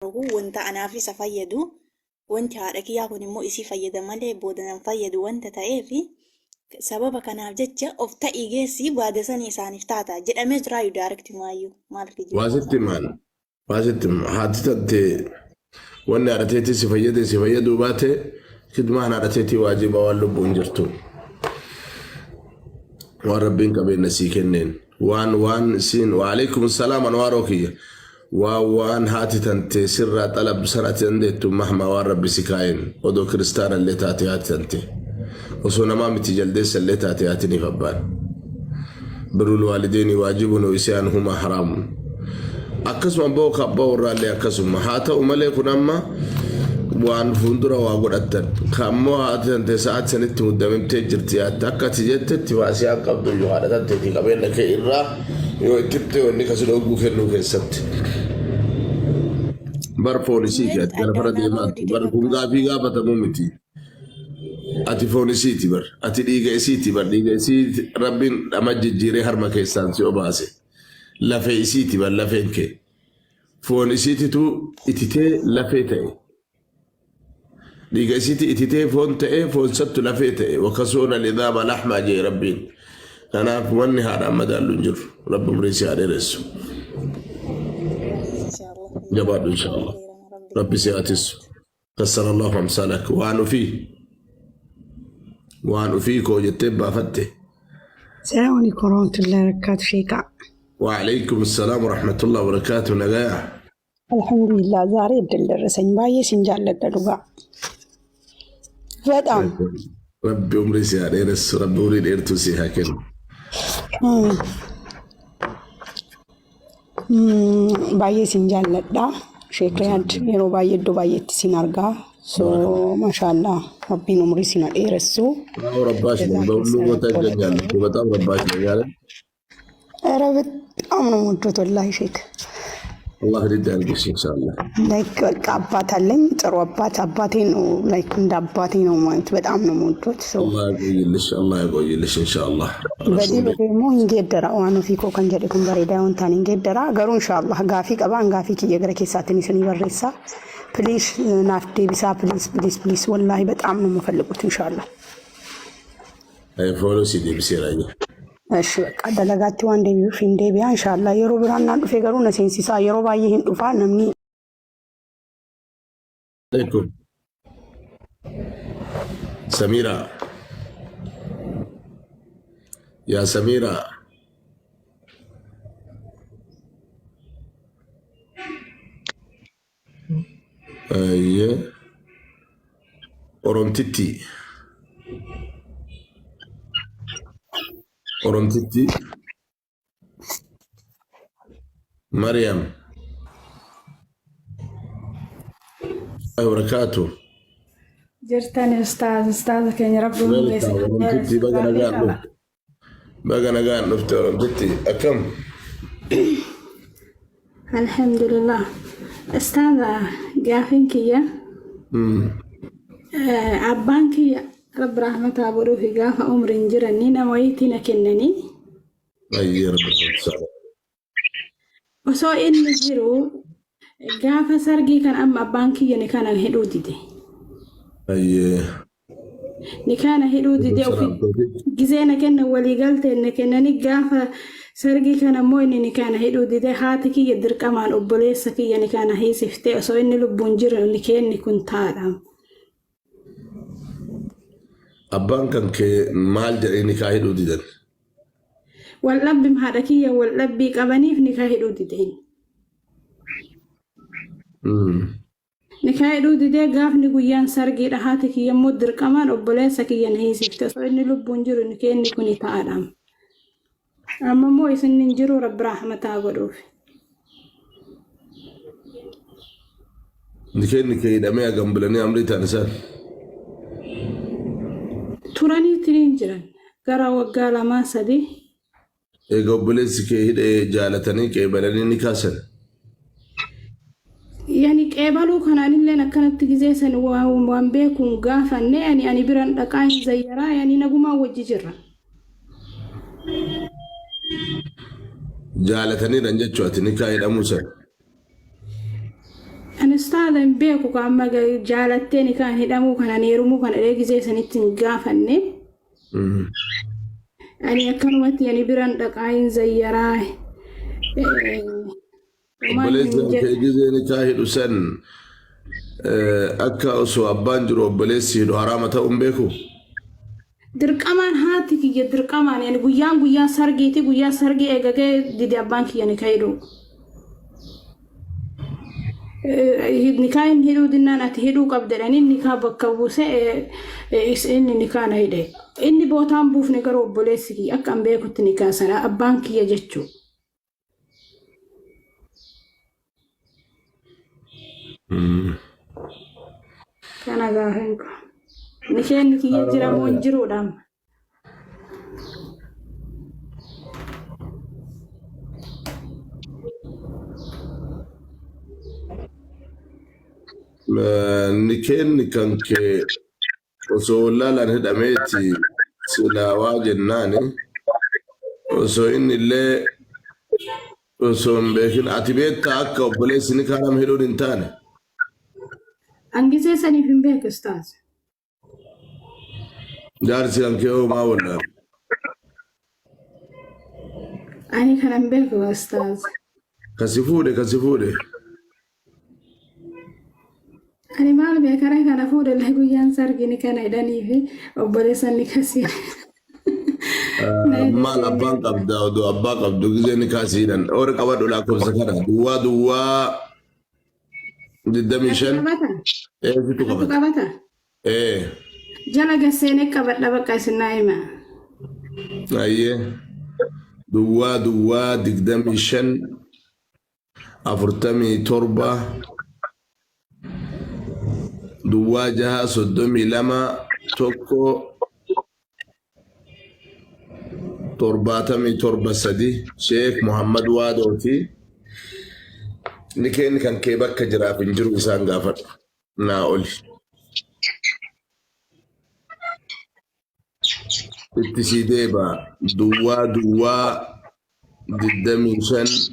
Kun wanta anaaf isa fayyadu, wanti haadha kiyyaa kun immoo isii fayyada malee booda nan fayyadu wanta ta'eef, sababa kanaaf jecha of ta'ii geessii baada sanii isaaniif taata jedhamee jiraayu direct maayyuu maal Waa kijibaa sitti himaan. Waa sitti hima. Haati tante wanni haadha teetii si fayyade si fayyaduu baate kidmaan haadha teetii waajiba waan lubbuun jirtu. Waan rabbiin qabeenya sii kenneen. Waan waan siin waalaikum salaam anwaaroo kiyya. Waan waan haati tantee sirraa xalabdu san ati dandeettu mahmaa waan rabbi si kaayeen odoo kiristaana illee taate haati tantee osoo namaa miti jaldeessa illee taate haatiniif abbaan birrul waalideeni waajibun wa isyaanuhumaa haraamun akkasuma abbaa ka abbaa warraallee akkasuma haa ta'u malee kun amma waan fuuldura waa godhattan ka ammoo haati tantee sa'aati sanitti muddamimtee jirti yaatte akka ati jettetti maasiyaan qabdu iyyuu haadha tanteetii qabeenya kee irraa Yoo itti himte wanni kasi dhogguu kennuu keessatti. Bar foonisiiti ati gara fara Addaan naa deemaatti. bahuu dide Bar kun fakkaata. gaafii gaafatamuu miti. Ati foonisiiti bar. Ati dhiiga isiiti bar. Dhiiga isii rabbiin dhama jijjiiree harma keessaan si obaase. Lafee isiiti bar lafeen kee. Foon isiititu ititee lafee ta'e. Dhiiga isiiti ititee foon ta'ee foon sattu lafee ta'e wakasoona lidaama laxmaa jee rabbiin. Kanaaf wanni haadhaan madaallu hin jiru. Rabbi umrii si haa dheeressu. Inshallah. Jabaadhu inshaallah. Rabbi si haa tissu. Kassara Allahu amsaalak. Waan ofii. Waan ofii koo jettee baafatte. السلام عليكم ورحمة الله وبركاته شيكا. وعليكم السلام ورحمة الله وبركاته نجايا. Alhamdulillah ዛሬ እድል ደረሰኝ። ባዬ ሲንጃለደ ዱጋ በጣም Rabbi umrii si haa dheeressu. Rabbi umrii dheertuu si haa kennu. ባዬ ሲንጃለዳ ሼክ ሪያድ yeroo baay'ee iddoo baay'eetti sin argaa. So mashallah rabbiin umrii sin haa dheeressu. አዎ ረባሽ ነኝ። ጀዛ በሁሉ keessan ቦታ rabbi ይገኛል እኮ በጣም ረባሽ ነኝ አለ። ኧረ በጣም ነው የምወዱት ወላሂ ሼክ። አላህ ሪድ ያድርግሽ ኢንሻአላህ። ላይክ በቃ አባት አለኝ፣ ጥሩ አባት። አባቴ ነው ላይክ እንደ አባቴ ነው ማለት በጣም ነው የምወዱት። ሶ አላህ ያቆይልሽ፣ አላህ ያቆይልሽ ኢንሻአላህ። Badii ረሱል badii immoo hin geeddara waan ofii koo kan jedhe kun bareedaa waan ta'an hin geeddara garuu inshaallah gaafii qaba an gaafii kiyya gara keessaatiin isinii barreessa ፕሊስ ናፍ deebisaa ፕሊስ ፕሊስ ፕሊስ ወላሂ በጣም ነው የምፈልጉት ኢንሻአላህ። አይ ፎሎ ሲ deebiseera እሺ በቃ dalagaatti waan deebi'uuf hin deebi'a inshaallah yeroo biraan naan dhufe garuu na seensisaa yeroo baay'ee hin dhufaa namni. አለይኩም ሰሚራ ያ ሰሚራ አየ ኦሮምቲቲ ኦሮምቲቲ መርያም ወበረካቱ Jirtani ustaaz ustaaza keenya rabbi umurii Welcome isin haa Oromtitti dheeressu baga gaafii nagaan qaba. dhufte baga nagaan dhufte Oromtitti akkam Alhamdulillah. Ustaaza gaafiin kiyya abbaan kiyya rabbi rahmataa godhuufi gaafa umriin jiranii nama wayiitii na kennanii Ayyee rabbi rahmatu osoo inni jiru gaafa sargii kan amma abbaan kiyya ni kana hidhuu dide. Ayyee Ni kana hidhuu dide ofi gizee na kennan walii galteen na kennanii gaafa sargii kana immoo inni ni kana hidhuu dide haati kiyya dirqamaan obboleessa kiyya ni kana hiisiftee osoo inni lubbuun jiru ni kenni kun taadha. Abbaan kan kee maal jedhee nikaa hidhuu didan? Waldhabbi haadha kiyya waldhabbii qabaniif ni kaa hidhuu dideen. Nikaa hidhuu didee gaafni guyyaan sargiidha haati kiyya immoo dirqamaan obboleessa kiyya na hiisifte osoo inni lubbuun jiru ni kenni kun taadha. Amma immoo isin hin jiru rabbi rahmataa godhuuf. Nikeen kee hidhamee hagam bulanii amrii ta'an isaan? Turaniitti hin jiran gara waggaa lamaa sadii. Eega obboleessi kee hidhee jaalatanii qeebalanii ni kaasan. Yani qeebaluu kanaanilleen akkanatti gizee san waan beekuun gaafanne ani ani biran dhaqaa hin zayyaraa yani nagumaan wajji jirra. Jaalataniidhan jechuu ati nikaa hidhamuu san. Ani Ustaaza hin beeku ka amma jaalattee nikaan hidhamuu kana heerumuu kana dhee gizee sanitti hin gaafanne. Ani akkanumatti ani biran dhaqaa hin zayyaraa. Homaa hin Obboleessi jedhu. kee gizee nikaa hidhu san akka osoo abbaan jiru obboleessi hidhu haraama ta'uu hin beeku. Dirqamaan haati kiyya dirqamaan yani guyyaan guyyaa sargiiti guyyaa sargii eega ga'e dide abbaan kiyya nikaa hidhuu. Nikaa inni hidhuu dinnaan ati hidhuu qabda jedhanii nikaa bakka buuse inni nikaa na hidhe. Inni bootaan buufne garuu obboleessi kiyya akka an beekutti nikaa sana abbaan kiyya jechuu. Kana gaafin koo. Nisheen kiyya jira moo hin jiruudha amma. Nikeenni kan kee osoo wallaalaan hidhameeti silaa waa jennaani osoo inni illee osoo hin beekin ati beektaa akka obboleessi nikaa nama hidhuun hin taane. An gisee saniif hin beeku ustaaz. Jaarsi kan kee hoo maa wallaale? Ani kana hin beeku ustaaz. Kasi fuudhe kasi fuudhe. Ani maal beekara kana fuudhellee guyyaan sargini kana hidhanii fi obboleessan ni kasii. Maal abbaan qabda odoo abbaa qabdu gizee ni kaasiidhan. Warri qabadhu lakkoofsa kana duwwaa duwwaa 25 Qabata. eesitu Anatu qabata. qabata. Ee Jala gasseenee qabadha bakka isin naa hima. ayyee duwwaa duwwaa 25 47 duwwaa 6 32 1 77 3 Sheek Muhammad Waadooti. Ni kenni kan kee bakka jiraaf hin jiru isaan gaafadhu. Naa oli. Itti sii deeba duwwaa duwwaa 25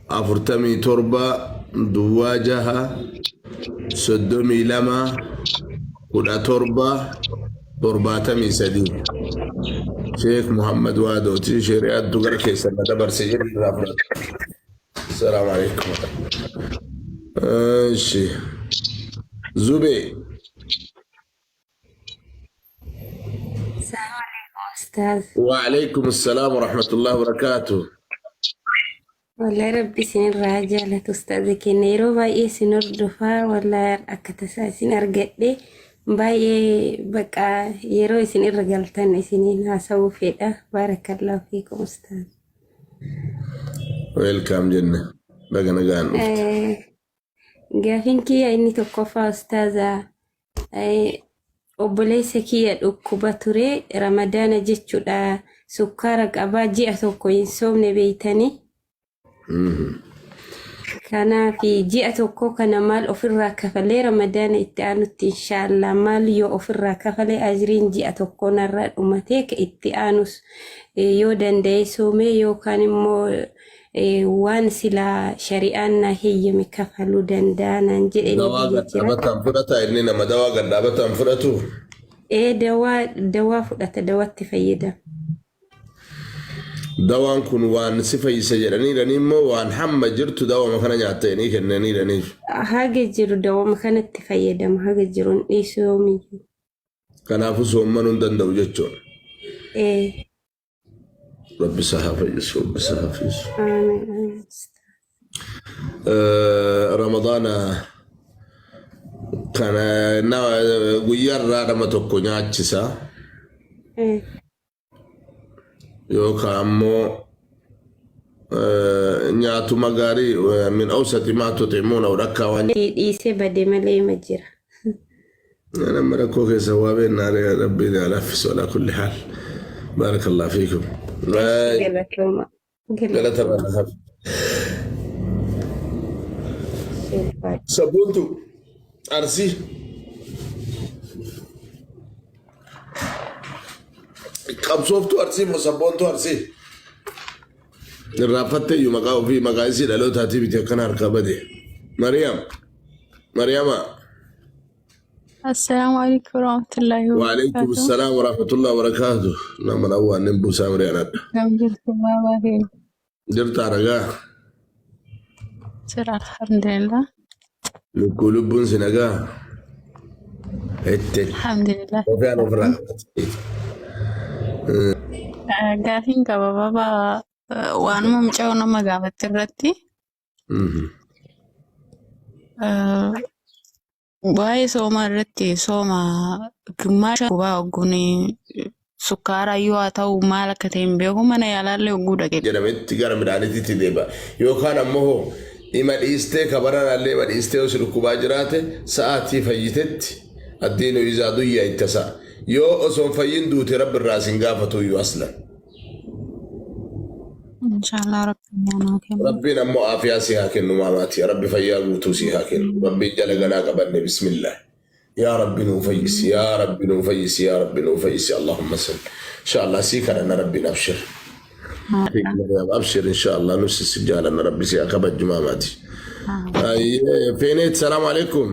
47 duwwaa 6 32 17 73 Sheek Muhammad Waadooti shari'aattu gara keessan na dabarse jedhu irraa fudhata. Salaamu alaikum. Ishi. Zubee. Assalamu alaikum ustaaz. Wa alaikum assalam wa rahmatullahi wa barakatuh. Wallahi rabbi isin irraa haa jaalatu ustaaza keenya yeroo baay'ee isin hordofaa wallahi akka tasaa isin argadhe baay'ee baqa yeroo isin irra galtan isiniin haasa'uu fedha baarakallahu fiikum ustaaz. Welcome jenne. Baga nagaan dhufte. Gaafiin kiyya inni tokkoffaa ustaaza obboleessa kiyya dhukkuba ture ramadaana jechuudha sukkaara qabaa ji'a tokko hin soomne beeytanii. Kanaaf ji'a tokko kana maal ofirraa kafalee ramadaana itti aanutti inshaallah maal yoo ofirraa kafalee ajriin ji'a tokko narraa dhumatee ka itti aanus yoo danda'e soomee yookaan immoo waan silaa shari'aan naa heeyyame kafaluu danda'a naan jedhe inni Dawaa biyya gad jira. dhaabataan fudhata inni nama dawaa gad dhaabataan fudhatu. Ee dawaa fudhata dawatti fayyadama. Dawaan kun waan si fayyisa jedhaniiranii immoo waan hamma jirtu dawama kana nyaatta jedhanii kennaniiraniif. Haga jiru dawama kanatti fayyadama haga jiru hin dhiisu yoomiyyuu. Kanaafuu soommanuu hin danda'u jechuudha. Ee Rabbi isa haa fayyisu, Rabbi isa haa fayyisu. amiin amiin. Ramadaana kana guyyaarraa nama tokko nyaachisa Ee yookaan ammoo nyaatuma gaarii min awsati maa tuximuuna dhakkaa waan Dhiisee bade malee ma jira. Nama rakkoo keessa waa beeknaa rabbiin haa laaffisu alaa kulli haal. Baarakallahu fiikum. Galatooma. Galata Galatooma. irraa hafe. Sabboontu Arsii. Qabsooftuu Arsii moo sabboontuu Arsii? Irraanfattee iyyuu maqaa ofii maqaa isii dhalootaatii miti akkana harkaa bade. Mariyam. Mariyama. Assalaamu alaikum warahmatullahi Waalaikum wabarakatuh. salaam warahmatullahi wabarakatuh. Nama nawwaan nin buusaa Mariyaanadha. Akkam jirtu baabaa keenya? Jirtaa nagaa. Jira alhamdulillah. Lukkuu lubbuun si nagaa. Itti. Alhamdulillah. Kofiyaan ofirraa qabate. Gaafiin qaba baabaa waanuma mucaa nama gaafatte irratti waa'ee soomaa irratti sooma gimmaasha gubaa ogguun sukkaara yoo haa ta'u maal akka ta'e hin beeku mana yaalaallee ogguu dhaqe. jedhametti gara midhaaniitti deebi'a. Yookaan ammoo hoo ima dhiistee kabaranaallee ima dhiistee yoo si dhukkubaa jiraate sa'aatii fayyitetti addiinu izaa duyya ittasa. Yoo osoo hin fayyin duute rabbi irraa sin gaafatuyyuu aslan. Inshaallah rabbiin yaa naa kennu. Rabbiin ammoo aafiyaa si haa kennu maamaati. Rabbi fayyaa guutuu si haa kennu. Rabbiin jala ganaa qabanne bismillah. Yaa Rabbi nuu fayyisi. Yaa Rabbi nuu fayyisi. Yaa Rabbi nuu fayyisi. Allahumma salli. Inshaallah sii kadhanna Rabbiin abshir. Abshir inshaallah nus si jaalanna Rabbi si haa kabajju maamaati. Ayyee Feeneet salaamu alaikum.